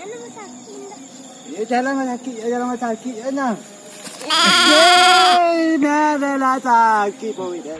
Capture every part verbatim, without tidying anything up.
Iyo, jalan lah sakik, jalan lah sakik, yo, nyo. Hei, nyo lah sakik, boy, dah.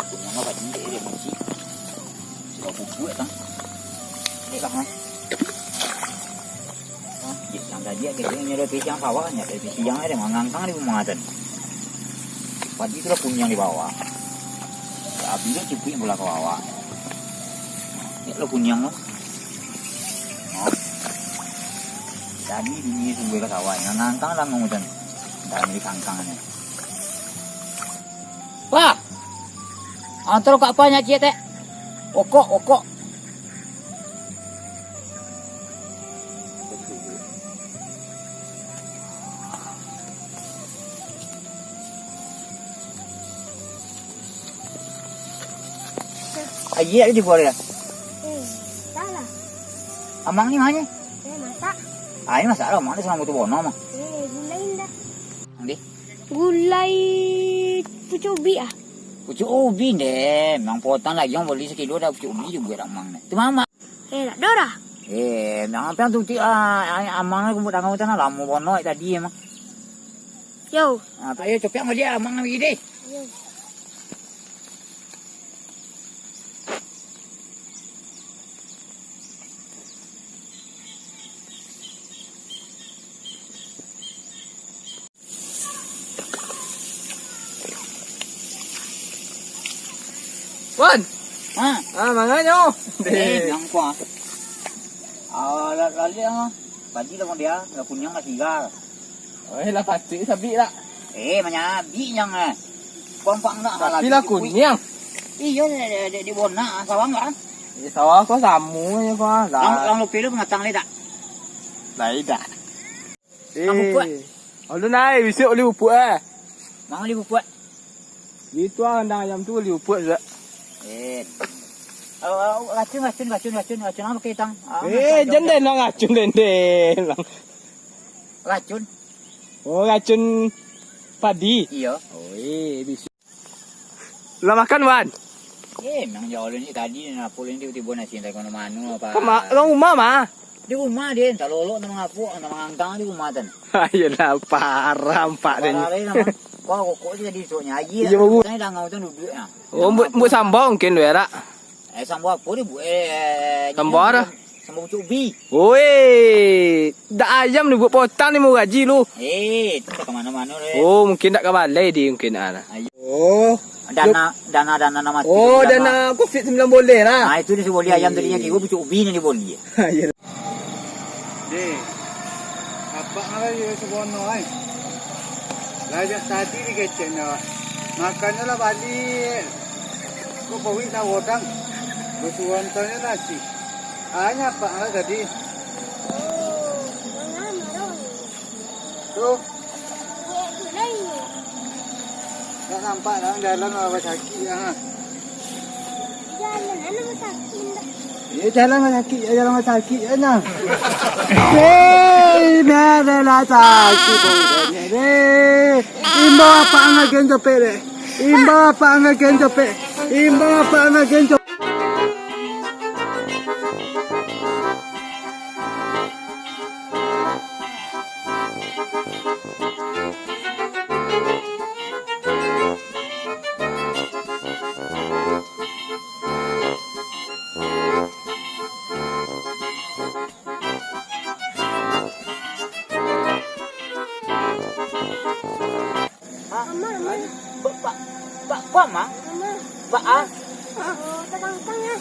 Kuniang lah, Pak, ini dia, dia musik. Sudah bubuak, tang. Dek lah, ha. Ha, dek, yang tadi, agak dia nyo dari pisiang sawah, nyo dari pisiang, dia mangangkang di rumah, tang. Padi tu lah kuniang di bawah. Tapi tu cipuik bola ka bawah. Dek lah kuniang tu. Ha. Tadi bunyi sumber ka sawah, mangangkang lah, ngomong, tang. Dah, ini kangkang ni. Wah! Antaro kak apa nyak ciek, tek? Okok, okok. Ayi, ayi di bawah dia. Eh, salah. Amang ni mana? Eh, masak. Ah, ini masak lah, amang ni sama butuh bono mah. Eh, gulai indah. Nanti. Gulai pucuk ubi ah. Pucuk ubi deh, memang potong lagi yang beli sekilo dah pucuk ubi juga dah mang deh. Tu mama. Eh, tak ada dah. Eh, memang apa tu ti ah, amang aku buat tangan tanah lama bono tadi emang. Yo. Ah, tak yo copiak balik amang lagi deh. Yo. Wan! Ha? Ah, manganyo? Eh, nang kuah. Ah, la-, lali ah. Padi lah dia, lah kuniang lah tiga. Eh, lah pacik sabik lah. Eh, manyabik nyang eh. Kompak nak. Tapi lah kuniang. Iyo, di, di, di, di bonak, ah, sawang lah. Di sawah ko samo je ko, ah. Ang, ang lope tu pangatang lai tak? Lai tak? Ang pupuak. Eh, alun ai, bisuak bali pupuak, eh. Mang bali pupuak? Itu ah, kandang ayam tu bali pupuak juga. Eh. Oh, oh, racun, racun, racun, racun, racun apa pakai tang? Ah, eh, racun, jan den lah racun, den, den. Racun? Oh, racun padi? Iyo. Oh, eh, bisuak. Lah makan, Wan? Eh, memang jauh ni tadi, apo ni tibo-tibo nasi entah ka mano-mano, apa. Kama-, ka rumah mah? Di rumah dia, entah lolok, entah mangapuk, entah mangangkang di rumah tan. Ayolah, parah, Pak, den. Parah lai, nama. Kau kokok je tadi, esoknya aja. Iya, baru. Tadi dangau tu duduk, ya. Oh, buat, buat sambal mungkin, Wan, rak? Eh, sambal apa dia buat? Eh, eh, sambal ni apa? Sambal pucuk ubi. Oi, dak ayam ni buat potang ni mau gaji lu. Eh, tu tak ke mana-mana deh. Oh, mungkin dak ka balai dia mungkin, ah. Ayo. Oh. Dana, dana, dana nama tu, oh, dana. Dana covid sembilan belas lah. Ah, itu dia boleh ayam tadi, hmm, dia pucuk ubi ni dia boleh. Ayolah. Deh, apak ngalai yo sabono ai. Lah jak tadi dikecek nyo. Makannyo lah baliak. Ko paruik lah rodang. Basuo antanyo nasi. Anyo apak ngalai tadi. Oh, manga marong. Tu. Buek tu lai. Ndak nampak dalam jalan lah basakik, ha. Jalan lah basakik dah. Eh, jalan basakik, jalan basakik, ha, nah. Hei, ini adalah sakik pokoknya, deh. Imbau apak ngagen copek, deh. Imbau apak ngagen copek. Imbau apak ngagen copek. Ha? Mama, mama. Ba, ba, ba, ba, ma? Mama. Ba, a? Oh, tatangkang, ya.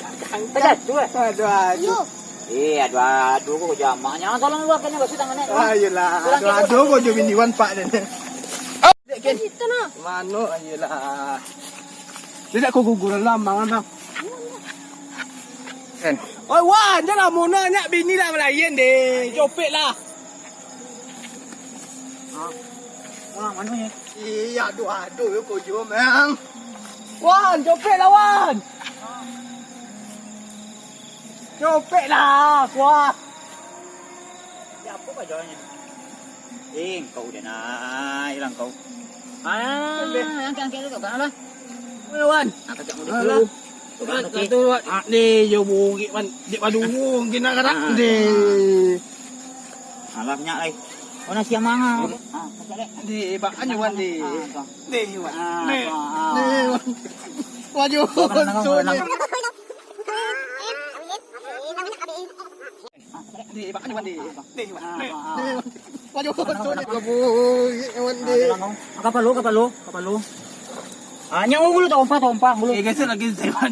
Tatangkang. Tajatuah, eh? Aduh, aduh. Iyo. Eh, aduh, aduh, kok jamaknyo. Tolong luahkan, basuah tangan, eh. Ah, iyolah. Aduh, aduh, kok jo bini Wan, Pak, den. Lihat, Ken. Itu, nah. Mano, iyolah. Dia nak kau gugur lah, Mang, Mang. Ken. Oi, Wan, janlah mona nyak bini lah malayan deh. Copek lah. Ha? Wah, mano yo? Iya, aduh, aduh, yo, kau juo, Mang. Wan, copek lah, Wan. Copek lah, kuah. Ya, apo kajaannyo? Eh, engkau udah naik lah engkau. Ah, angkat, angkat dulu, angkat lah. Weh, Wan. Angkat, angkat dulu. Alah. Wan, angkat tu, Wan. Ah, ni, yo burik, Wan. Dek baduo, mungkin nak karak. Ah. Deh. Alah, nyak lai. Oh, nasi yang manga. Ah, angkat, dek. Deh, bak anyo, Wan, deh. Ah, tu. Deh, Wan. Ah, deh. Ah. Deh, Wan. Wajah. Kau kena tanggung, kau kena tanggung. Deh, bak anyo, Wan, deh. Deh, Wan. Deh, Wan. Wajah, Wan. Kapalo, kapalo, kapalo. Ah, nyawa bulu tompah, tompah bulu. Eh, geser lagi, geser, Wan.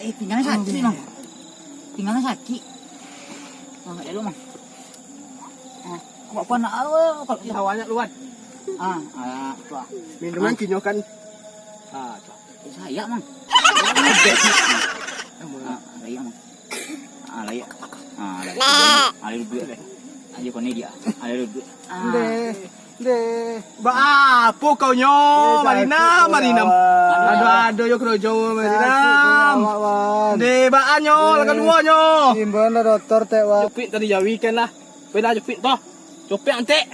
Eh, pinggang sakit, Mang. Pinggang sakit. Ah, elok, Mang. Ah, kok apa nak, ah, kalau kita banyak lu, Wan. Ah, ah, tu, ah. Minuman kinyo kan. Ah, tu. Eh, sayak, Mang. Ah, sayak, Mang. Ah, layak. Ah, layak. Ah, layak duit. Ayo, kau ni dia. Ah, layak duit. Ah. Deh, deh. Baapo kau nyo, Marina, Marina. Aduh, aduh, yo kerojo, Marina. Deh, baa nyo, lah kaluo nyo. Imbau lah dokter, tek, Wak. Jepit tadi jawi kan lah. Peda jepit toh. Copek antek.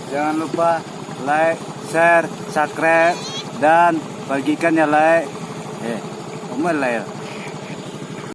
Jangan lupa like, share, subscribe, dan bagikan ya like. Eh, kamu like.